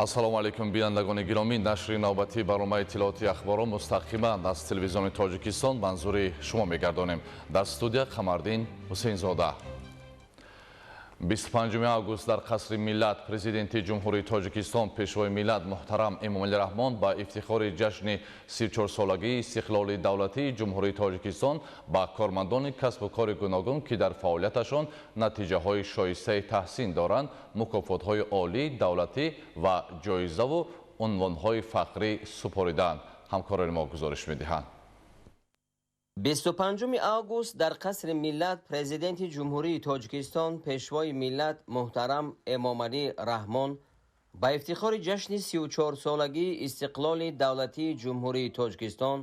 Ассалому алайкум, бинандагони гиромӣ. Нашри навбатии барномаи иттилоотии Ахборро мустақиман аз Телевизиони Тоҷикистон манзури шумо мегардонем. Дар студия Қамардин Ҳусейнзода. 25 август дар Қасри Миллат Президенти Ҷумҳурии Тоҷикистон, Пешвои миллат муҳтарам Эмомалӣ Раҳмон ба ифтихори ҷашни 34-солагии истиқлоли давлатии Ҷумҳурии Тоҷикистон ба кормандони касбу кори гуногун, ки дар фаъолияташон натиҷаҳои шоистаи таҳсин доранд, мукофотҳои олии давлатӣ ва ҷоизаву унвонҳои фахрӣ супориданд. Ҳамкорони мо гузориш медиҳанд. 25 август дар Қасри Миллат Президенти Ҷумҳурии Тоҷикистон, Пешвои миллат муҳтарам Эмомалӣ Раҳмон ба ифтихори ҷашни 34-солагии истиқлоли давлатии Ҷумҳурии Тоҷикистон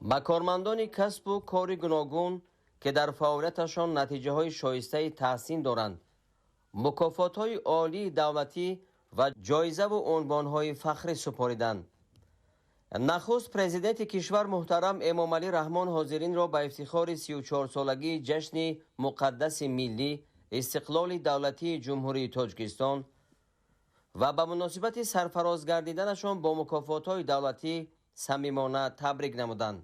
ба кормандони касбу кори гуногун, ки дар фаъолияташон натиҷаҳои шоистаи таҳсин доранд, мукофотҳои олии давлатӣ ва ҷоизаву унвонҳои фахрӣ супориданд. Нахуст Президенти кишвар муҳтарам Эмомалӣ Раҳмон ҳозиринро ба ифтихори 34-солагии ҷашни муқаддаси миллӣ, истиқлоли давлатии Ҷумҳурии Тоҷикистон ва ба муносибати сарфароз гардиданашон бо мукофотҳои давлатӣ самимона табрик намуданд.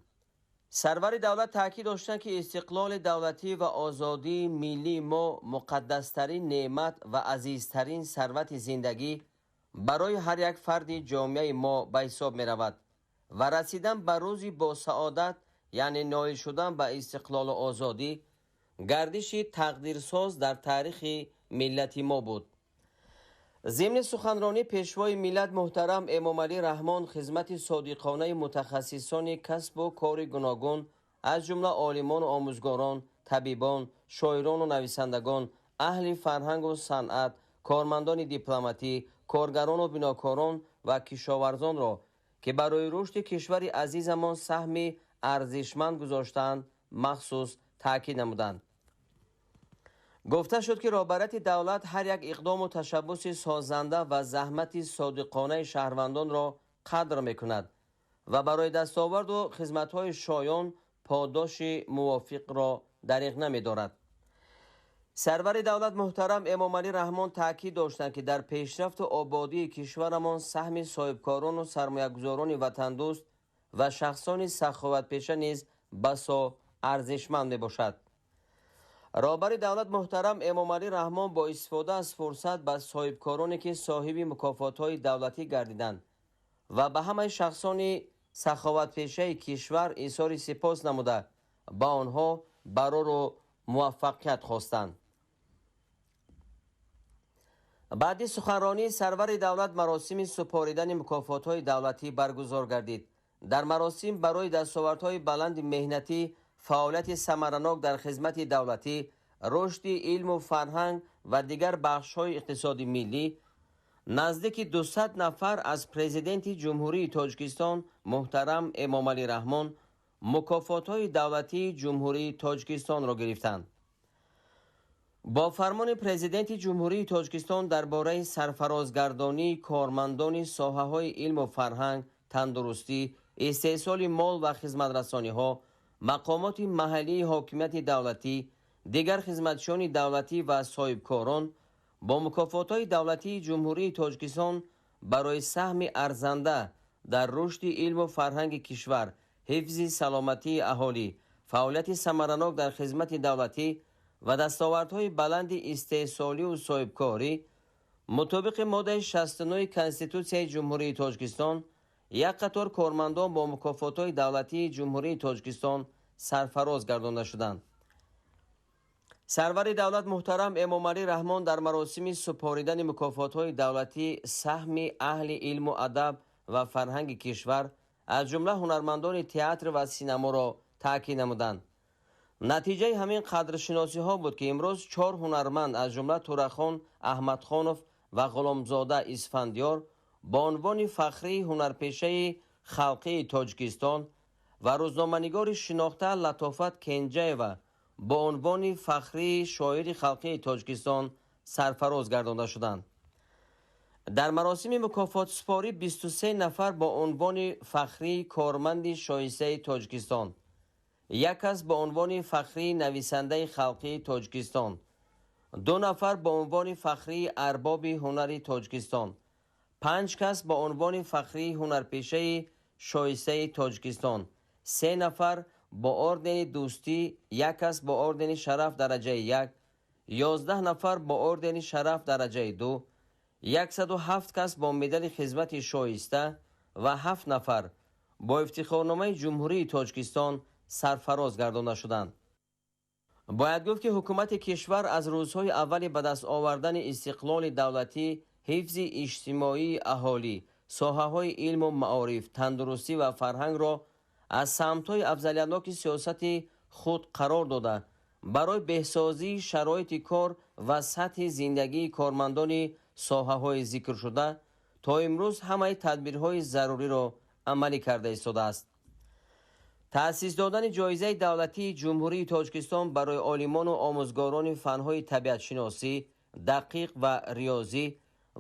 Сарвари давлат таъкид доштанд, ки истиқлоли давлатӣ ва озодии миллии мо муқаддастарин неъмат ва азизтарин сарвати зиндагӣ барои ҳар як фарди ҷомеаи мо ба ҳисоб меравад ва расидан ба рӯзи босаодат, яъне ноил шудан ба истиқлолу озодӣ, гардиши тақдирсоз дар таърихи миллати мо буд. Зимни суханронӣ Пешвои миллат муҳтарам Эмомалӣ Раҳмон хизмати содиқонаи мутахассисони касбу кори гуногун, аз ҷумла олимону омӯзгорон, табибон, шоирону нависандагон, аҳли фарҳангу санъат, кормандони дипломатӣ, коргарону бинокорон ва кишоварзонро, ки барои рушди кишвари азизамон саҳми арзишманд гузоштаанд, махсус таъкид намуданд. Гуфта шуд, ки роҳбарияти давлат ҳар як иқдому ташаббуси созанда ва заҳмати содиқонаи шаҳрвандонро қадр мекунад ва барои дастоварду хизматҳои шоён подоши мувофиқро дариғ намедорад. Сарвари давлат муҳтарам Эмомалӣ Раҳмон таъкид доштанд, ки дар пешрафту ободии кишварамон саҳми соҳибкорону сармоягузорони ватандӯст ва шахсони саховатпеша низ басо арзишманд мебошад. Роҳбари давлат муҳтарам Эмомалӣ Раҳмон бо истифода аз фурсат ба соҳибкороне, ки соҳиби мукофотҳои давлатӣ гардиданд, ва ба ҳамаи шахсони саховатпешаи кишвар изҳори сипос намуда, ба онҳо барору муваффақият хостанд. Баъди суханронии сарвари давлат маросими супоридани мукофотҳои давлатӣ баргузор гардид. Дар маросим барои дастовардҳои баланди меҳнатӣ, фаъолияти самаранок дар хизмати давлатӣ, рушди илму фарҳанг ва дигар бахшҳои иқтисоди миллӣ наздики 200 нафар аз Президенти Ҷумҳурии Тоҷикистон муҳтарам Эмомалӣ Раҳмон мукофотҳои давлатии Ҷумҳурии Тоҷикистонро гирифтанд. Бо фармони Президенти Ҷумҳурии Тоҷикистон дар бораи сарфарозгардонии кормандони соҳаҳои илму фарҳанг, тандурустӣ, истеҳсоли мол ва хизматрасониҳо, мақомоти маҳаллии ҳокимияти давлатӣ, дигар хизматчиёни давлатӣ ва соҳибкорон бо мукофотҳои давлатии Ҷумҳурии Тоҷикистон барои саҳми арзанда дар рушди илму фарҳанги кишвар, ҳифзи саломатии аҳолӣ, фаъолияти самаранок дар хизмати давлатӣ ва дастовардҳои баланди истеҳсолию соҳибкорӣ мутобиқи моддаи 69 Конститутсияи Ҷумҳурии Тоҷикистон як қатор кормандон бо мукофотҳои давлатии Ҷумҳурии Тоҷикистон сарфароз гардонда шуданд. Сарвари давлат муҳтарам Эмомалӣ Раҳмон дар маросими супоридани мукофотҳои давлатӣ саҳми аҳли илму адаб ва фарҳанги кишвар, аз ҷумла ҳунармандони театр ва синаморо таъкид намуданд. Натиҷаи ҳамин қадршиносиҳо буд, ки имрӯз чор ҳунарманд, аз ҷумла Турахон Аҳмадхонов ва Ғуломзода Исфандиёр, бо унвони фахрии ҳунарпешаи халқии Тоҷикистон ва рӯзноманигори шинохта Латофат Кенҷаева бо унвони фахрии шоири халқии Тоҷикистон сарфароз гардонда шуданд. Дар маросими мукофотсупорӣ 23 нафар бо унвони фахрии корманди шоистаи Тоҷикистон, як кас бо унвони фахрии нависандаи халқии Тоҷикистон, 2 нафар бо унвони фахрии арбоби ҳунари Тоҷикистон, 5 кас бо унвони фахрии ҳунарпешаи шоистаи Тоҷикистон, 3 нафар бо ордени Дӯстӣ, 1 кас бо ордени Шараф дараҷаи 1, 11 нафар бо ордени Шараф дараҷаи 2, 107 кас бо медали хизмати шоиста ва 7 нафар бо ифтихорномаи Ҷумҳурии Тоҷикистон сарфароз гардонда шуданд. Бояд гуфт, ки ҳукумати кишвар аз рӯзҳои аввали ба даст овардани истиқлоли давлатӣ ҳифзи иҷтимоии аҳолӣ, соҳаҳои илму маориф, тандурустӣ ва фарҳангро аз самтҳои афзалиятноки сиёсати худ қарор дода, барои беҳсозии шароити кор ва сатҳи зиндагии кормандони соҳаҳои зикршуда то имрӯз ҳамаи тадбирҳои заруриро амалӣ карда истодааст. Таъсис додани ҷоизаи давлатии Ҷумҳурии Тоҷикистон барои олимону омӯзгорони фанҳои табиатшиносӣ, дақиқ ва риёзӣ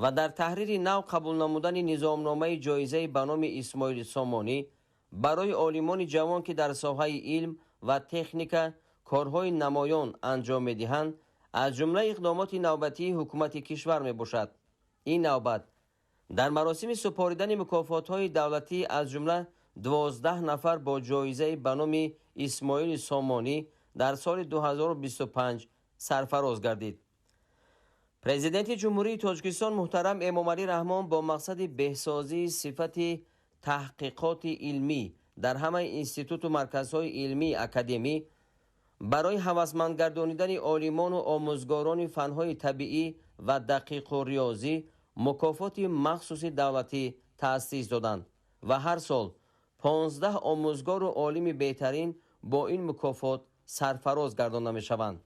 ва дар таҳрири нав қабул намудани низомномаи ҷоизаи ба номи Исмоили Сомонӣ барои олимони ҷавон, ки дар соҳаи илм ва техника корҳои намоён анҷом медиҳанд, аз ҷумлаи иқдомоти навбатии ҳукумати кишвар мебошад. Ин навбат дар маросими супоридани мукофотҳои давлатӣ аз ҷумла 12 нафар бо ҷоизаи ба номи Исмоили Сомонӣ дар соли 2025 сарфароз гардид. Президенти Ҷумҳурии Тоҷикистон муҳтарам Эмомалӣ Раҳмон бо мақсади беҳсозии сифати таҳқиқоти илмӣ дар ҳамаи институту марказҳои илмии академӣ барои ҳавасмандгардонидани олимону омӯзгорони фанҳои табиӣ ва дақиқу риёзӣ мукофоти махсуси давлатӣ таъсис доданд ва ҳар сол 15 омӯзгору олими беҳтарин бо ин мукофот сарфароз гардонда мешаванд.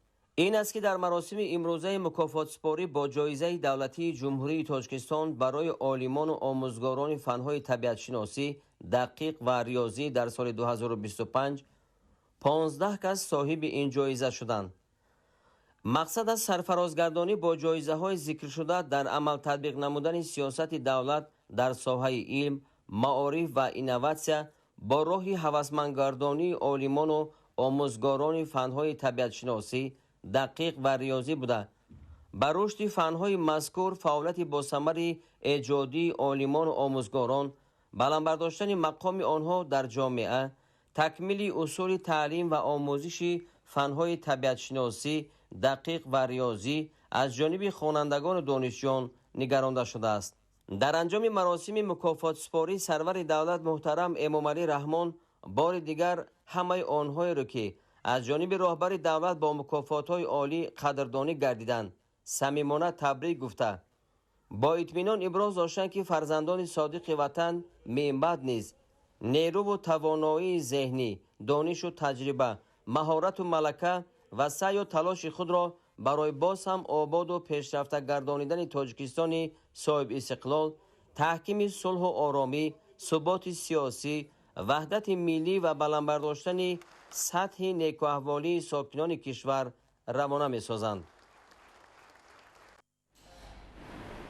Ин аст, ки дар маросими имрӯзаи мукофотсупорӣ бо ҷоизаи давлатии Ҷумҳурии Тоҷикистон барои олимону омӯзгорони фанҳои табиатшиносӣ, дақиқ ва риёзӣ дар соли 2025 15 кас соҳиби ин ҷоиза шуданд. Мақсад аз сарфарозгардонӣ бо ҷоизаҳои зикршуда дар амал татбиқ намудани сиёсати давлат дар соҳаи илм, маориф ва инноватсия бо роҳи ҳавасмандгардонии олимону омӯзгорони фанҳои табиатшиносӣ, дақиқ ва риёзӣ буда, ба рушди фанҳои мазкур, фаъолияти босамари эҷодии олимону омӯзгорон, баланд бардоштани мақоми онҳо дар ҷомеа, такмили усули таълим ва омӯзиши фанҳои табиатшиносӣ, дақиқ ва риёзӣ аз ҷониби хонандагону донишҷӯён нигаронда шудааст. Дар анҷоми маросими мукофотсупорӣ сарвари давлат муҳтарам Эмомалӣ Раҳмон бори дигар ҳамаи онҳоеро, ки аз ҷониби роҳбари давлат бо мукофотҳои олӣ қадрдонӣ гардиданд, самимона табрик гуфта, бо итминон иброз доштанд, ки фарзандони содиқи ватан минбаъд низ нерӯву тавоноии зеҳнӣ, донишу таҷриба, маҳорату малака ва саъю талоши худро барои боз ҳам ободу пешрафта гардонидани Тоҷикистони соҳибистиқлол, таҳкими сулҳу оромӣ, суботи сиёсӣ, ваҳдати миллӣ ва баланд бардоштани сатҳи некуаҳволии сокинони кишвар равона месозанд.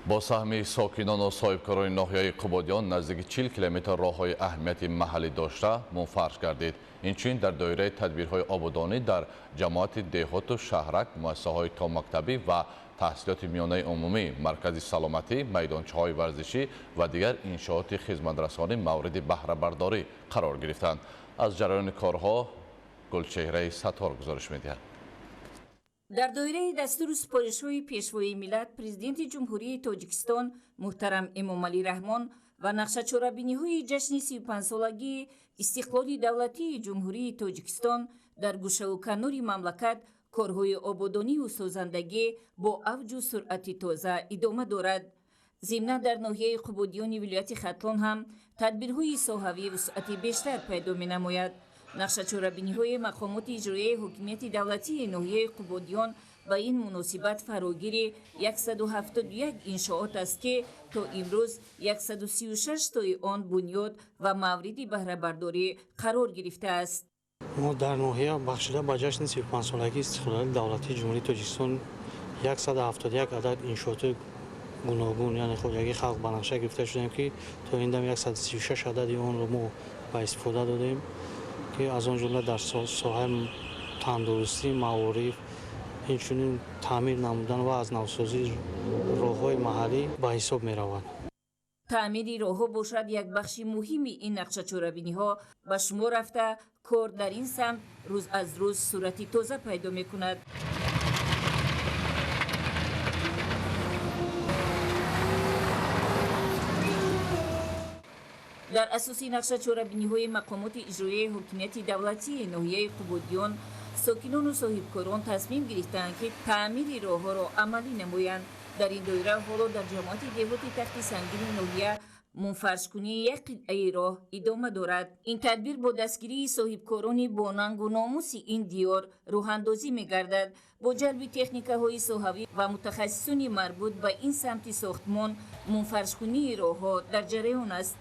Бо саҳми сокинону соҳибкорони ноҳияи Қубодиён наздики 40 километр роҳҳои аҳамияти маҳаллӣ дошта мунфарш гардид. Инчунин дар доираи тадбирҳои ободонӣ дар ҷамоати деҳоту шаҳрак, муассисаҳои томактабӣ ва таҳсилоти миёнаи умумӣ, маркази саломатӣ, майдончаҳои варзишӣ ва дигар иншооти хизматрасонӣ мавриди баҳрабардорӣ қарор гирифтанд. Аз ҷараёни корҳо Гулчеҳраи Саттор гузориш медиҳад. Дар доираи дастуру супоришҳои Пешвои миллат, Президенти Ҷумҳурии Тоҷикистон муҳтарам Эмомалӣ Раҳмон ва нақшачорабиниҳои ҷашни 35-солагии истиқлоли давлатии Ҷумҳурии Тоҷикистон дар гӯшаву канори мамлакат корҳои ободониву созандагӣ бо авҷу суръати тоза идома дорад. Зимнан дар ноҳияи Қубодиёни вилояти Хатлон ҳам тадбирҳои соҳавӣ вусъати бештар пайдо менамояд. Нақшачорабиниҳои мақомоти иҷроияи ҳокимияти давлатии ноҳияи Қубодиён ба ин муносибат фарогири 171 иншоот аст, ки то имрӯз 136 тои он бунёд ва мавриди баҳрабардорӣ қарор гирифтааст. Мо дар ноҳия бахшида ба ҷашни 35-солагии истиқлолияти давлатии Ҷумҳурии Тоҷикистон 171 адад иншооти гуногун, яъне хоҷагии халқ ба нақша гирифта шудем, ки то ин дам 136 адади онро мо ба истифода додем, ки аз он ҷумла дар соҳаи тандурустӣ, маориф, инчунин таъмир намудан ва аз навсозии роҳҳои маҳаллӣ ба ҳисоб меравад. Таъмири роҳҳо бошад як бахши муҳими ин нақшачорабиниҳо ба шумор рафта, кор дар ин самт рӯз аз рӯз сурати тоза пайдо мекунад. Дар асоси нақшачорабиниҳои мақомоти иҷроияи ҳокимияти давлатии ноҳияи Қубодиён сокинону соҳибкорон тасмим гирифтаанд, ки таъмири роҳҳоро амалӣ намоянд. Дар ин доира ҳоло дар ҷамоати деҳоти Тахти Сангини ноҳия мунфаршкунии як қитъаи роҳ идома дорад. Ин тадбир бо дастгирии соҳибкорони бонангу номуси ин диёр рӯҳандозӣ мегардад. Бо ҷалби техникаҳои соҳавӣ ва мутахассисони марбут ба ин самти сохтмон мунфаршкунии роҳҳо дар ҷараён аст.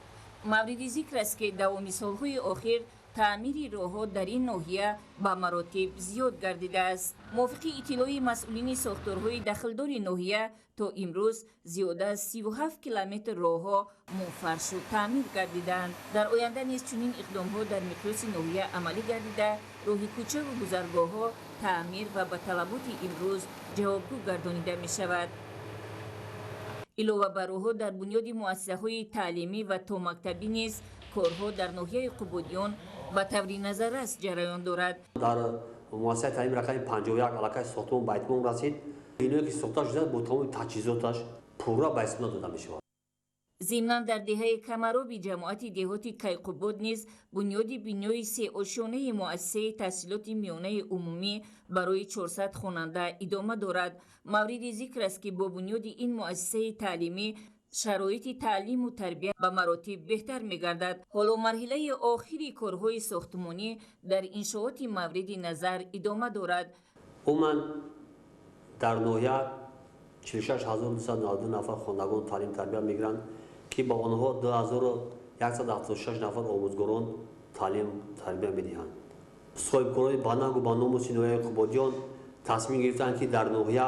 Мавриди зикр аст, ки давоми солҳои охир таъмири роҳҳо дар ин ноҳия ба маротиб зиёд гардидааст. Мувофиқи иттилои масъулини сохторҳои дахлдори ноҳия, то имрӯз зиёда аз 37 километр роҳҳо мунфаршу таъмир гардидаанд. Дар оянда низ чунин иқдомҳо дар миқёси ноҳия амалӣ гардида, роҳи кӯчаву гузаргоҳҳо таъмир ва ба талаботи имрӯз ҷавобгӯ гардонида мешавад. Илова бар роҳҳо дар бунёди муассисаҳои таълимӣ ва томактабӣ низ корҳо дар ноҳияи Қубодиён ба таври назаррас ҷараён дорад. Дар муассисаи таълими рақами 51 аллакай сохтмон ба итмом расид. Биное ки сохта шудааст бо тамоми таҷҳизоташ пурра ба истифода дода мешавад. Зимнан дар деҳаи Камароби ҷамоати деҳоти Кайқубод низ бунёди бинои сеошёнаи муассисаи таҳсилоти миёнаи умумӣ барои 400 хонанда идома дорад. Мавриди зикр аст, ки бо бунёди ин муассисаи таълимӣ шароити таълиму тарбия ба маротиб беҳтар мегардад. Ҳоло марҳилаи охири корҳои сохтмонӣ дар иншооти мавриди назар идома дорад. Умуман дар ноҳия 46292 нафар хонандагон таълим тарбия мегиранд, ки ба онҳо 2176 нафар омӯзгорон таълим тарбия медиҳанд. Соҳибкорони банангу ба номуси ноҳияи Қубодиён тасмим гирифтанд, ки дар ноҳия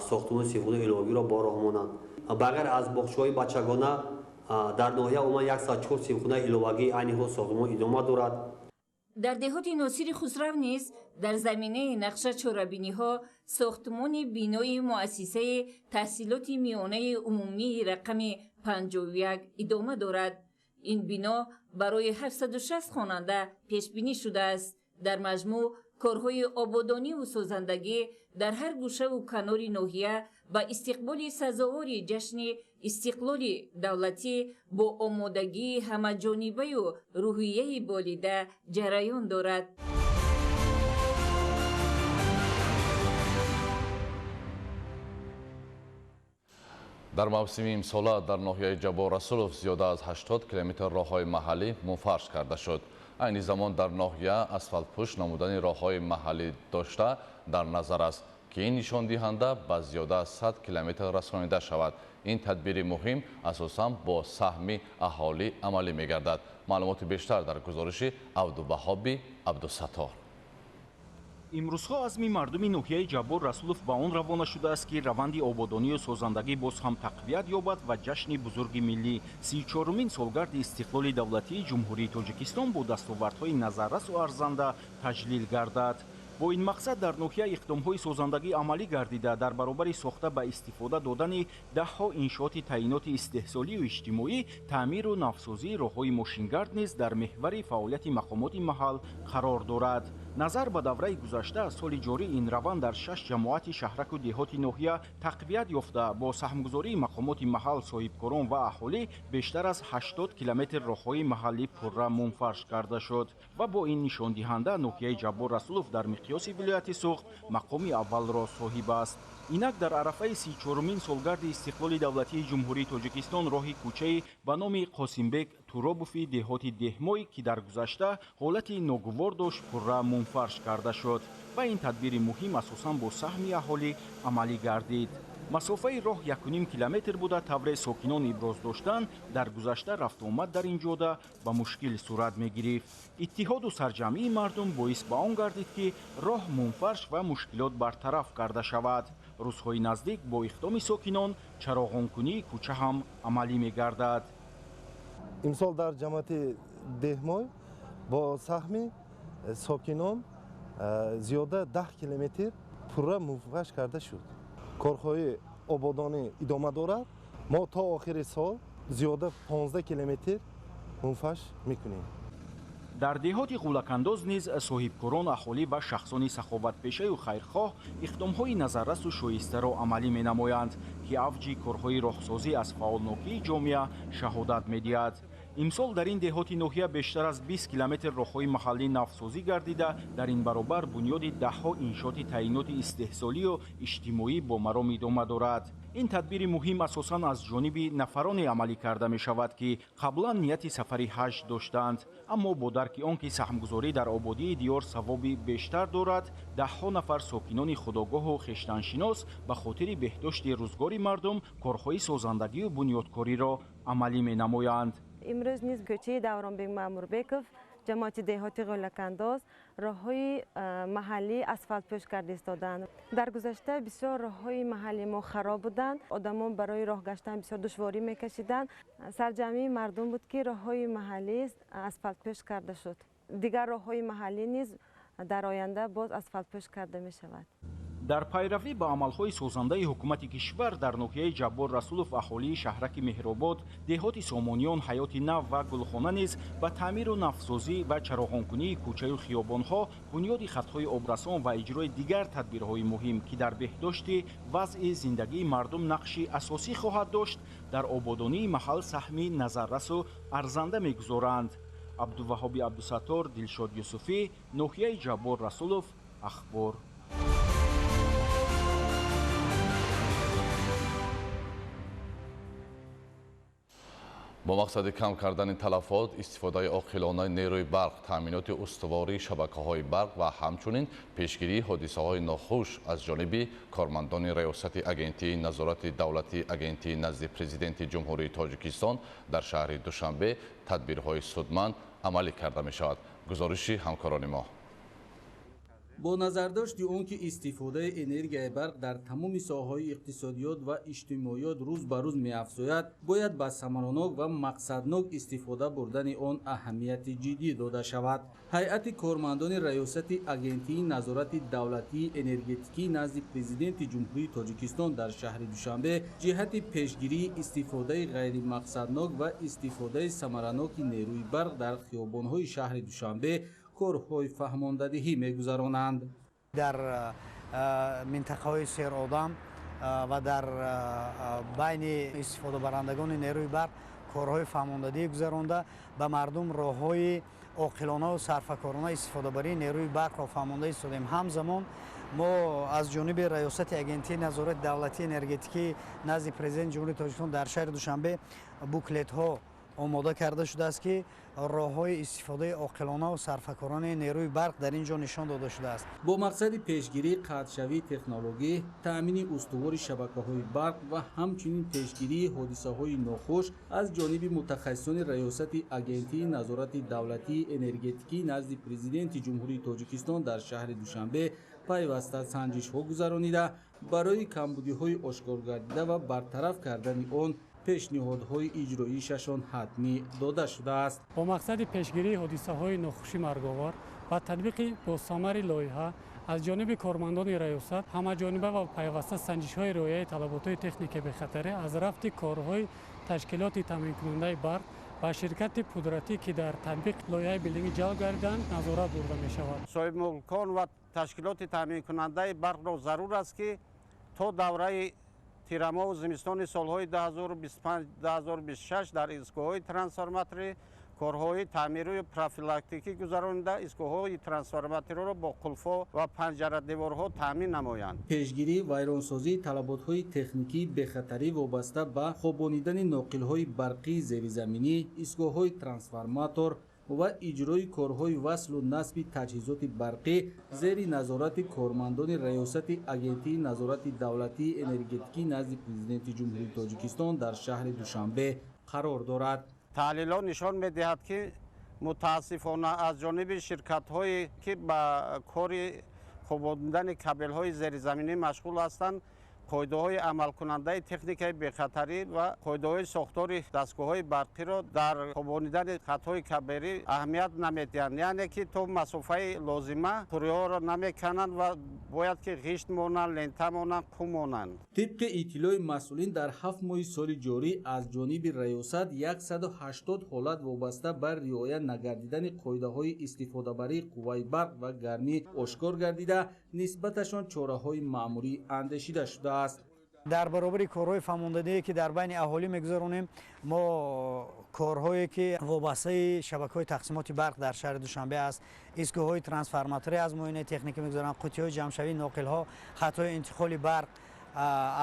сохтмони синфхонаи иловагиро ба роҳ монанд. Ба ғайр аз боғчаҳои бачагона дар ноҳия умуман 104 синфхонаи иловагӣ айни ҳол сохтмон идома дорад. Дар деҳоти Носири Хусрав низ дар заминаи нақша чорабиниҳо сохтмони бинои муассисаи таҳсилоти миёнаи умумии рақами 51 идома дорад. Ин бино барои 760 хонанда пешбинӣ шудааст. Дар маҷмӯъ корҳои ободониву созандагӣ дар ҳар гӯшаву канори ноҳия ба истиқболи сазовори ҷашни истиқлоли давлатӣ бо омодагии ҳамаҷонибаю рӯҳияи болида ҷараён дорад. Дар мавсими имсола дар ноҳияи Ҷаббор Расулов зиёда аз 80 километр роҳҳои маҳаллӣ мунфарш карда шуд. Айни замон дар ноҳия асфалтпӯш намудани роҳҳои маҳаллӣ дошта дар назар аст, ки ин нишондиҳанда ба зиёда аз 100 километр расонида шавад. Ин тадбири муҳим асосан бо саҳми аҳолӣ амалӣ мегардад. Маълумоти бештар дар гузориши Абдуваҳоби Абдусаттор. Имрӯзҳо азми мардуми ноҳияи Ҷаббор Расулов ба он равона шудааст, ки раванди ободонию созандагӣ боз ҳам тақвият ёбад ва ҷашни бузурги миллӣ 34-умин солгарди истиқлоли давлатии Ҷумҳурии Тоҷикистон бо дастовардҳои назаррасу арзанда таҷлил гардад. Бо ин мақсад дар ноҳия иқдомҳои созандагӣ амалӣ гардида, дар баробари сохта ба истифода додани даҳҳо иншооти таъиноти истеҳсолию иҷтимоӣ, таъмиру навсозии роҳҳои мошингард низ дар меҳвари фаъолияти мақомоти маҳал қарор дорад. Назар ба давраи гузашта, соли ҷорӣ ин раванд дар 6 ҷамоати шаҳраку деҳоти ноҳия тақвият ёфта, бо саҳмгузории мақомоти маҳал, соҳибкорон ва аҳолӣ бештар аз 80 километр роҳҳои маҳаллӣ пурра мунфарш карда шуд ва бо ин нишондиҳанда ноҳияи Ҷаббор Расулов дар миқёси вилояти Суғд мақоми аввалро соҳиб аст. Инак дар арафаи 34-умин солгарди истиқлоли давлатии Ҷумҳурии Тоҷикистон роҳи кӯчаи ба номи Қосимбек Туробови деҳоти Деҳмой, ки дар гузашта ҳолати ногувор дошт, пурра мунфарш карда шуд ва ин тадбири муҳим асосан бо саҳми аҳолӣ амалӣ гардид. Масофаи роҳ 1,5 километр буда, тавре сокинон иброз доштанд, дар гузашта рафтуомад дар ин ҷода ба мушкил сурат мегирифт. Иттиҳоду сарҷамъии мардум боис ба он гардид, ки роҳ мунфарш ва мушкилот бартараф карда шавад. Рӯзҳои наздик бо иқдоми сокинон чароғонкунии кӯча ҳам амалӣ мегардад. Имсол дар ҷамоати Деҳмой бо саҳми сокинон зиёда 10 километр пурра мунфарш карда шуд. Корҳои ободонӣ идома дорад. Мо то охири сол Зиёда 15 километр мумфаш мекунем. Дар деҳоти Ғулакандоз низ соҳибкорон, аҳолӣ ва шахсони саховатпешаю хайрхоҳ иқдомҳои назаррасу шоистаро амалӣ менамоянд, ки авҷи корҳои роҳсозӣ аз фаъолнокии ҷомеа шаҳодат медиҳад. Имсол дар ин деҳоти ноҳия бештар аз 20 километр роҳҳои маҳаллӣ навсозӣ гардида, дар ин баробар бунёди даҳҳо иншооти таъиноти истеҳсолию иҷтимоӣ бо маром идома дорад. Ин тадбири муҳим асосан аз ҷониби нафароне амалӣ карда мешавад, ки қаблан нияти сафари ҳаҷ доштанд, аммо бо дарки он ки саҳмгузорӣ дар ободии диёр савоби бештар дорад, даҳҳо нафар сокинони худогоҳу хештаншинос ба хотири беҳдошти рӯзгори мардум корҳои созандагию бунёдкориро амалӣ менамоянд. Имрӯз низ кӯчаи Давронбек Маъмурбеков, ҷамоати деҳоти Ғулакандоз роҳҳои маҳаллӣ асфалтпӯш карда истоданд. Дар гузашта бисёр роҳҳои маҳаллии мо хароб буданд, одамон барои роҳ гаштан бисёр душворӣ мекашиданд. Сарҷамъии мардум буд, ки роҳҳои маҳаллӣ асфалтпӯш карда шуд. Дигар роҳҳои маҳаллӣ низ дар оянда боз асфалтпӯш карда мешавад. Дар пайравӣ ба амалҳои созандаи ҳукумати кишвар дар ноҳияи Ҷаббор Расулов аҳолии шаҳраки Меҳробод, деҳоти Сомониён, Ҳаёти Нав ва Гулхона низ ба таъмиру навсозӣ ва чароғонкунии кӯчаю хиёбонҳо, бунёди хатҳои обрасон ва иҷрои дигар тадбирҳои муҳим, ки дар беҳдошти вазъи зиндагии мардум нақши асосӣ хоҳад дошт, дар ободонии маҳал саҳми назаррасу арзанда мегузоранд. Абдуваҳоби Абдусаттор, Дилшод Юсуфӣ, ноҳияи Ҷаббор Расулов, Ахбор. Бо мақсади кам кардани талафот, истифодаи оқилонаи нерӯи барқ, таъминоти устувории шабакаҳои барқ ва ҳамчунин пешгирии ҳодисаҳои нохуш аз ҷониби кормандони Раёсати Агентии назорати давлатии Агентии назди Президенти Ҷумҳурии Тоҷикистон дар шаҳри Душанбе тадбирҳои судманд амалӣ карда мешавад. Гузориши ҳамкорони мо. Бо назардошти он ки истифодаи энергияи барқ дар тамоми соҳаҳои иқтисодиёт ва иҷтимоиёт рӯз ба рӯз меафзояд, бояд ба самаранок ва мақсаднок истифода бурдани он аҳамияти ҷиддӣ дода шавад. Ҳайати кормандони Раёсати Агентии назорати давлатии энергетикӣ назди Президенти Ҷумҳурии Тоҷикистон дар шаҳри Душанбе ҷиҳати пешгирии истифодаи ғайримақсаднок ва истифодаи самараноки нерӯи барқ дар хиёбонҳои шаҳри Душанбе корҳои фаҳмондадиҳӣ мегузаронанд. Дар минтақаҳои серодам ва дар байни истифодабарандагони нерӯи барқ корҳои фаҳмондадиҳӣ гузаронда, ба мардум роҳҳои оқилонаву сарфакорона истифодабарии нерӯи барқро фаҳмонда истодем. Ҳамзамон мо аз ҷониби Раёсати Агентии назорати давлатии энергетикӣ назди Президенти Ҷумҳурии Тоҷикистон дар шаҳри Душанбе буклетҳо омода карда шудааст, ки роҳҳои истифодаи оқилона ва сарфакоронаи нерӯи барқ дар ин ҷо нишон дода шудааст. Бо мақсади пешгирии қатъшавии технологӣ, таъмини устувори шабакаҳои барқ ва ҳамчунин пешгирии ҳодисаҳои нохуш аз ҷониби мутахассисони Раёсати Агентии назорати давлатии энергетикӣ назди Президенти Ҷумҳурии Тоҷикистон дар шаҳри Душанбе пайваста санҷишҳо гузаронида, барои камбудиҳои ошкор гардида ва бартараф кардани он пешниҳодҳои иҷроишашон ҳатмӣ дода шудааст. Бо мақсади пешгирии ҳодисаҳои нохуши марговар ва татбиқи босамари лоиҳа аз ҷониби кормандони раёсат ҳамаҷониба ва пайваста санҷишҳои риояи талаботҳои техникаи бехатарӣ аз рафти корҳои ташкилоти таъминкунандаи барқ ва ширкати пудратӣ, ки дар татбиқи лоиҳаи билингӣ ҷалб гардиданд, назорат бурда мешавад. Соҳибмулкон ва ташкилоти таъминкунандаи барқро зарур аст, ки то давраи тирамоҳу зимистони солҳои 2025-2026 дар истгоҳҳои трансформаторӣ корҳои таъмирию профилактикӣ гузаронида, истгоҳҳои трансформаториро бо қулфҳо ва панҷарадеворҳо таъмин намоянд. Пешгирӣ вайронсозии талаботҳои техникии бехатарӣ вобаста ба хобонидани ноқилҳои барқии зеризаминӣ, истгоҳҳои трансформатор ва иҷрои корҳои васлу насби таҷҳизоти барқӣ зери назорати кормандони Раёсати Агентии назорати давлатии энергетикӣ назди Президенти Ҷумҳурии Тоҷикистон дар шаҳри Душанбе қарор дорад. Таҳлилҳо нишон медиҳад, ки мутаассифона аз ҷониби ширкатҳое, ки ба кори хобондани кабелҳои зеризаминӣ машғул ҳастанд, Қоидаҳои амалкунандаи техникаи бехатарӣ ва қоидаҳои сохтори дастгоҳҳои барқиро дар хобонидани хатҳои кабелӣ аҳамият намедиҳанд, яъне ки то масофаи лозима туриҳоро намекананд ва бояд ки ғишт монанд, лента монанд, қум монанд. Тибқи иттилои масъулин, дар 7 моҳи соли ҷорӣ аз ҷониби раёсат 180 ҳолат вобаста ба риоя нагардидани қоидаҳои истифодабарии қувваи барқ ва гармӣ ошкор гардида, нисбаташон чораҳои маъмурӣ андешида шудааст. Дар баробари корҳои фаҳмондадие ки дар байни аҳолӣ мегузаронем, мо корҳое ки вобастаи шабакаҳои тақсимоти барқ дар шаҳри Душанбе аст, истгоҳҳои трансформаторӣ аз муоинаи техникӣ мегузаронанд, қутиҳои ҷамъшавии ноқилҳо, хатҳои интиқоли барқ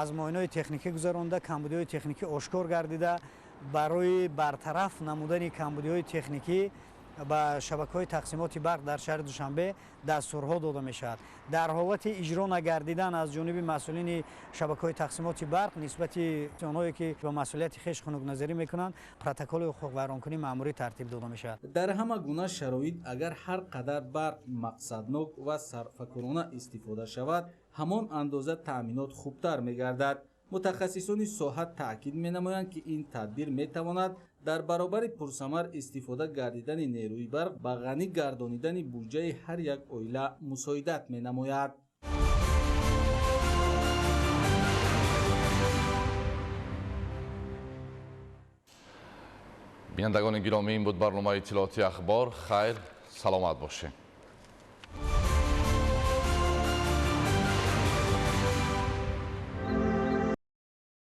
аз муоинаҳои техникӣ гузаронда, камбудиҳои техникӣ ошкор гардида, барои бартараф намудани камбудиҳои техникӣ ба шабакаҳои тақсимоти барқ дар шаҳри Душанбе дастурҳо дода мешавад. Дар ҳолати иҷро нагардидан аз ҷониби масъулини шабакаҳои тақсимоти барқ нисбати онҳое ки ба масъулияти хеш хунукназарӣ мекунанд, протоколи ҳуқуқвайронкунии маъмурӣ тартиб дода мешавад. Дар ҳама гуна шароит агар ҳар қадар барқ мақсаднок ва сарфакорона истифода шавад, ҳамон андоза таъминот хубтар мегардад. Мутахассисони соҳа таъкид менамоянд, ки ин тадбир метавонад дар баробари пурсамар истифода гардидани нерӯи барқ ба ғанӣ гардонидани буҷаи ҳар як оила мусоидат менамояд. Бинандагони гиромӣ, ин буд барномаи иттилоотии Ахбор. Хайр, саломат бошед.